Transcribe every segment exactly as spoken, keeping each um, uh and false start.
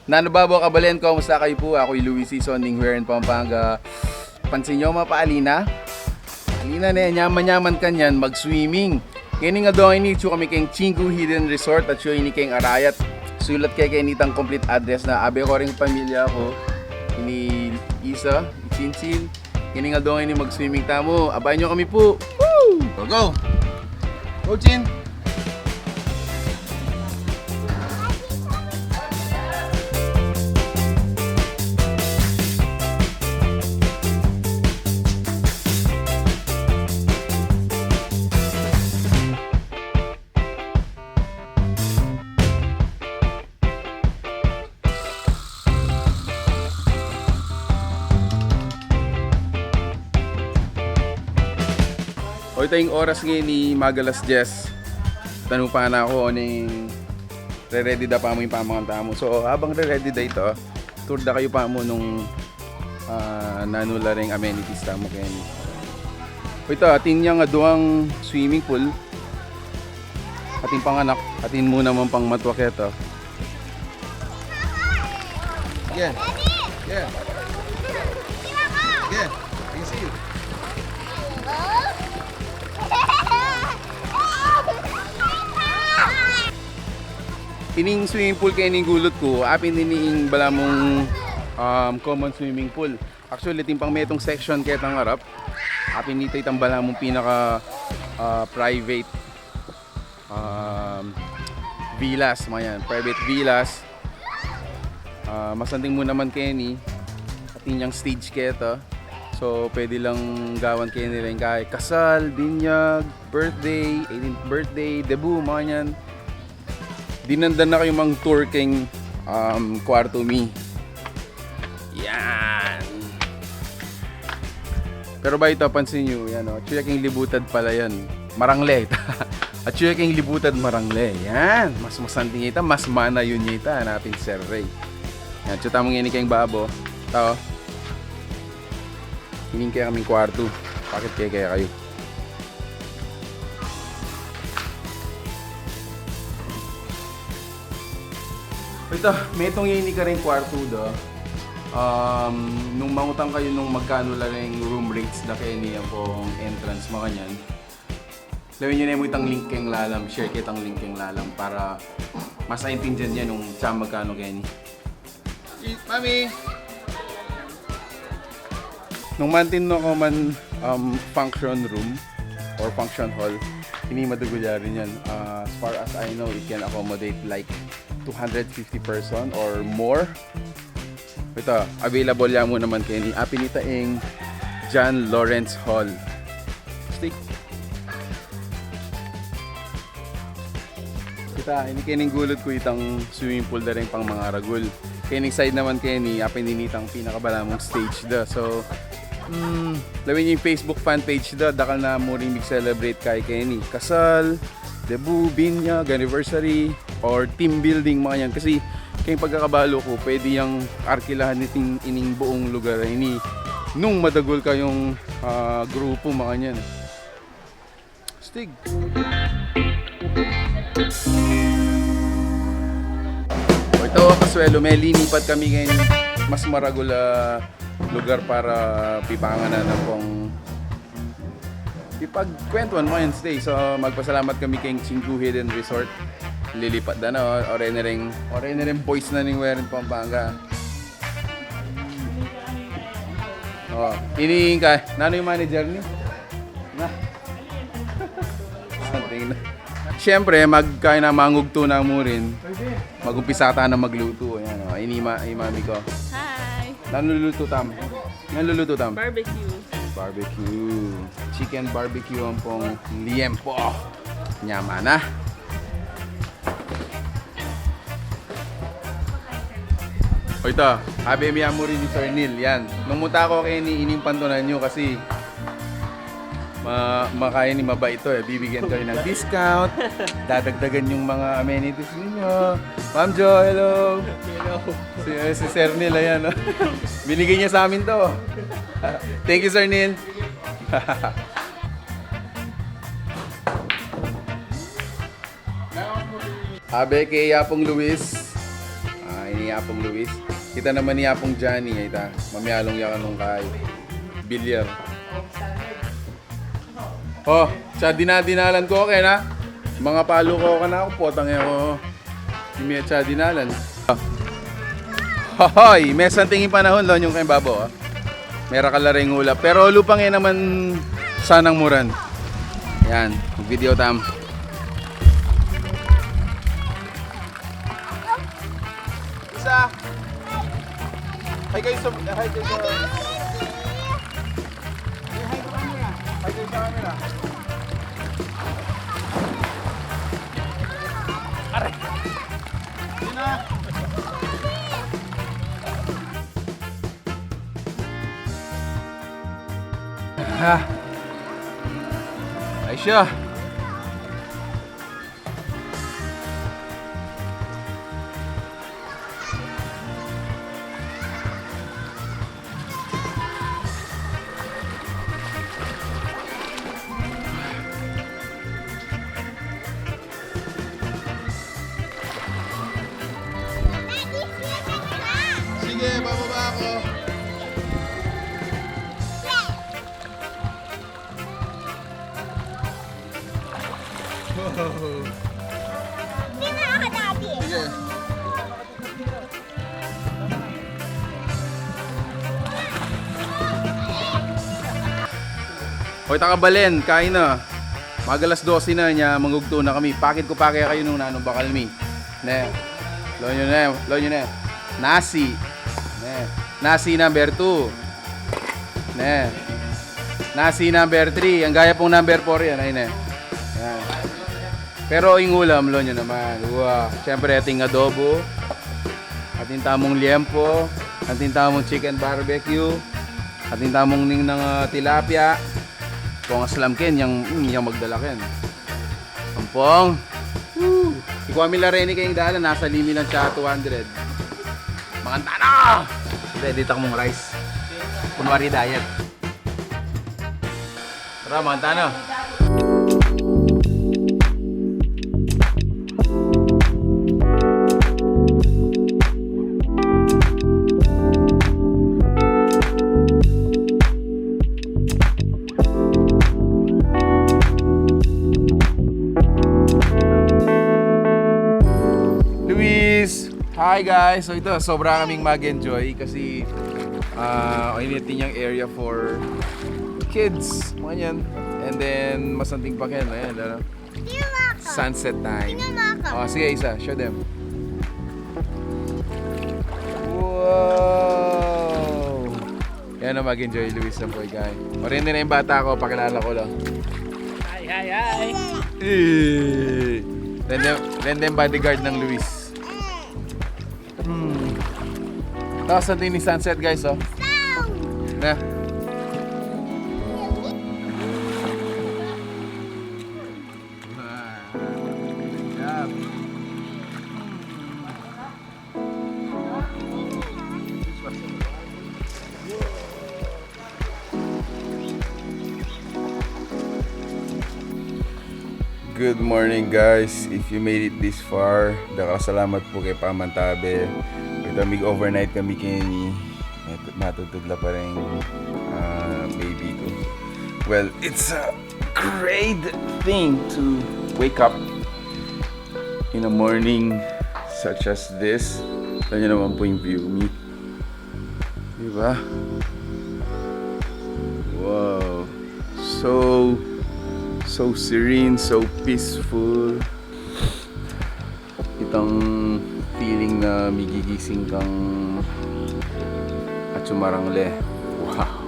Nanu babo, kabalen ku, kumusta kayu pu? Aku i Luis Sison ning Hueren, Pampanga. Pansin yu, mapaalina. Alina ne, nyaman-nyaman kanyan mag-swimming. Keni ngan adwang ini, atyu kami keng Chingu Hidden Resort, atyu ini keng Arayat. Sulat ke keni itang complete address na. Abe ku ring pamilya ku, ini Isa, i Chinchin. Keni ngan adwang ini mag-swimming tamu. Abayan yu kami pu. Woo! Go, go! Go, Chin! O, ita ing oras ngeni, mag-alas dyes. Tanu pa na ku, oneng re-ready da pa mu ing pamangan tamu. So, habang re-ready da ita, tour da kayu pa mu nung, ah, nanu la ring amenities tamu keni. O, ita, atin yang adwang swimming pool. Atin pang anak, atin mu naman pang matua keta. Yeah. Yeah. Yeah. Easy. Ining swimming pool keni ing gulut ku, apin ini ing balamung, um, common swimming pool. Actually, atin pang metung section ketang arap. Apin ita itang balamung pinaka, ah, private, um, villas, makanyan, private villas. Ah, masanting mu naman keni, atin yang stage keta. So, pwede lang gawan keni ring kay kasal, binyag, birthday, eighteenth birthday, debut, makanyan. Dinandan na kayu mang-tour keng, um, kwartu mi. Yan. Pero bayu ita, pansin yu, yan, o. Atyu ya king libutad pala yan. Marangle. Atyu ya king libutad, marangle. Yan. Mas masanting ita, mas manayun ya ita. Hanapin Sir Ray. Yan, atyu tamu ngeni keng babo. Ita, o. Ining kekaming kwartu. Pakit ke kekayu. Ita, metung ya ini karing kwartu da. Um, nung mangutang kayu nung magkanu la ring room rates da keni ampong entrance, makanyan, lawen yu ne mu itang link keng lalam, share ke itang link keng lalam para mas aintindian ye nung tsa magkanu keni. Mami! Nung mantin no ko man, um, function room or function hall, ini madagul ya rin yan. Ah, as far as I know, it can accommodate, like, two hundred fifty person or more. Ita, available ya mu naman keni. Apin ita ing John Lawrence Hall. Stick. Ita, ini keni ing gulut ku, itang swimming pool da ring pang mangaragul. Keni ing side naman keni, apin ini itang pinakabalamung stage da. So, mm, lawen yu ing Facebook fan page da, dakal na mu ring mig-celebrate keni keni. Kasal, debut, binyag, anniversary, or team building, makanyan. Kasi, keng pagkakabalu ku, pwede yang arkilahan iting, ining buung lugar ini nung madagul kayung, ah, grupu, makanyan. Astig. O, ita, o, kasuelu, me, linipat kami keng mas maragul a lugar para pipanganan ampong pipagkwentuan, makanyan, stay. So, magpasalamat kami keng Chingu Hidden Resort. Lilipat da na, o, o reni ring, o reni ring boys na ning Hueren, Pampanga. O, ini ing ka, nanu ing manager ni? Na. Something na. Siyempre, magkain na, mangugtu na mu rin. Mag-umpisa ta na maglutu. Ayan, o. Ini ma-, i mami ku. Hi! Nanu lulutu tam? Nanu lulutu tam? Barbecue. Barbecue. Chicken barbecue ampong liempo. Nyaman na. O, ita, abe mi ya mu rin i Sir Neil, yan. Nung munta ku keni, ini ing pantunan yu kasi ma-, makayan, mabait to e. Bibigyan kayu ng discount, dadagdagan yung mga amenities ninyo. Ma'am Jo, hello! Hello. Si, eh, si Sir Neil, ayan, o. Binigay niya sa amin to. Thank you, Sir Neil. Abe ke Apung Luis. Ah, ini Ni Apung Luis. Kita naman ni Apung Johnny, ay ta. Mamialung ya kanung kay bilyar. Oh, sa dinadinalan ko, okay na? Mga palo ko ka na ako, potang ako. Hindi sa dinalan. Hoy, mesan tingin panahon, lo, yung kay babo, ah. Mera ka la ring ulap. Pero lupang e naman sanang muran. Yan, video tam. Isa. Hi kayo sa, hi kayo sa, hi kayo sa camera. Hi kayo sa camera. Aray. Yun na. Ah. Ay siya. Sige, bababa ako. Wow. Sige. Hoy, takabalen, kain na. Mag alas dose na, nya mangugto na kami. Pakit ku pa kaya kayu nung nanung bakal mi. Ne. Lo nyo ne, lo nyo ne. Nasi. Ne. Nasi number two. Ne. Nasi number three. Ang gaya pung number four yan, ay ne. Yan. Pero ing ulam, lo nyo naman. Wow. Siyempre, ating adobo. Ating tamung liempo. Ating tamung chicken barbecue. Ating tamung ninang, ah, tilapia. Kung aslam ken, yang, mm, yang magdala ken. Ampong. Woo! Ikua mi la reni keng dalan, nasa limi lang siya, two hundred. Manganta na! Hindi, dito akong rice. Kunwari diet. Tara, manganta na. Luis! Hi guys! So ito, sobra kaming mag-enjoy kasi, ah, initin niyang area for kids, mga yan. And then, masanting pa ken, ayan, ano? Sunset time. Oh, sige, isa. Show them. Wow! Yan ang mag-enjoy, Luis, ang boy guy. Marindi na yung bata ko, pakilala ko lang. Hi, hi, hi. Eh. Rende, rende yung bodyguard ng Luis. Hmm. Tapos ang tinis sunset, guys, oh. Na. Wow. Good job. Good morning, guys. If you made it this far, dakal a salamat pu keng pamantabe. Ita, mig-overnight kami keni. Mat-, matutudla pa rin, ah, baby ko. Well, it's a great thing to wake up in a morning such as this. Tignan nyo naman po yung view, mi. Di ba? Wow. So, so serene, so peaceful. Itang feeling na migigising kang at sumarangle. Wow.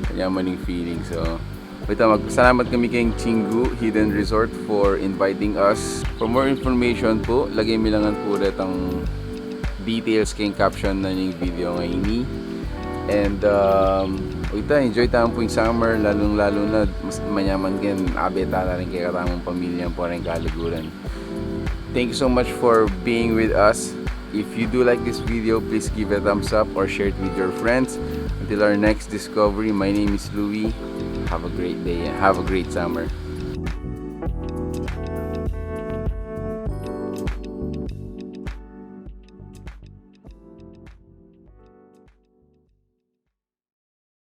Kanya maning feeling. So, Wait, ah, magpasalamat kami keng Chingu Hidden Resort for inviting us. For more information po, lagay mi lang po retang details keng caption na ning video ngeni. And, um, wait, ah, enjoy tamu pu ing summer, lalung-lalu na, mas manyaman ken, abe tala rin keng kekatamung pamilya pu rin kaluguran. Thank you so much for being with us. If you do like this video, please give it a thumbs up or share it with your friends. Until our next discovery, my name is Louie. Have a great day and have a great summer.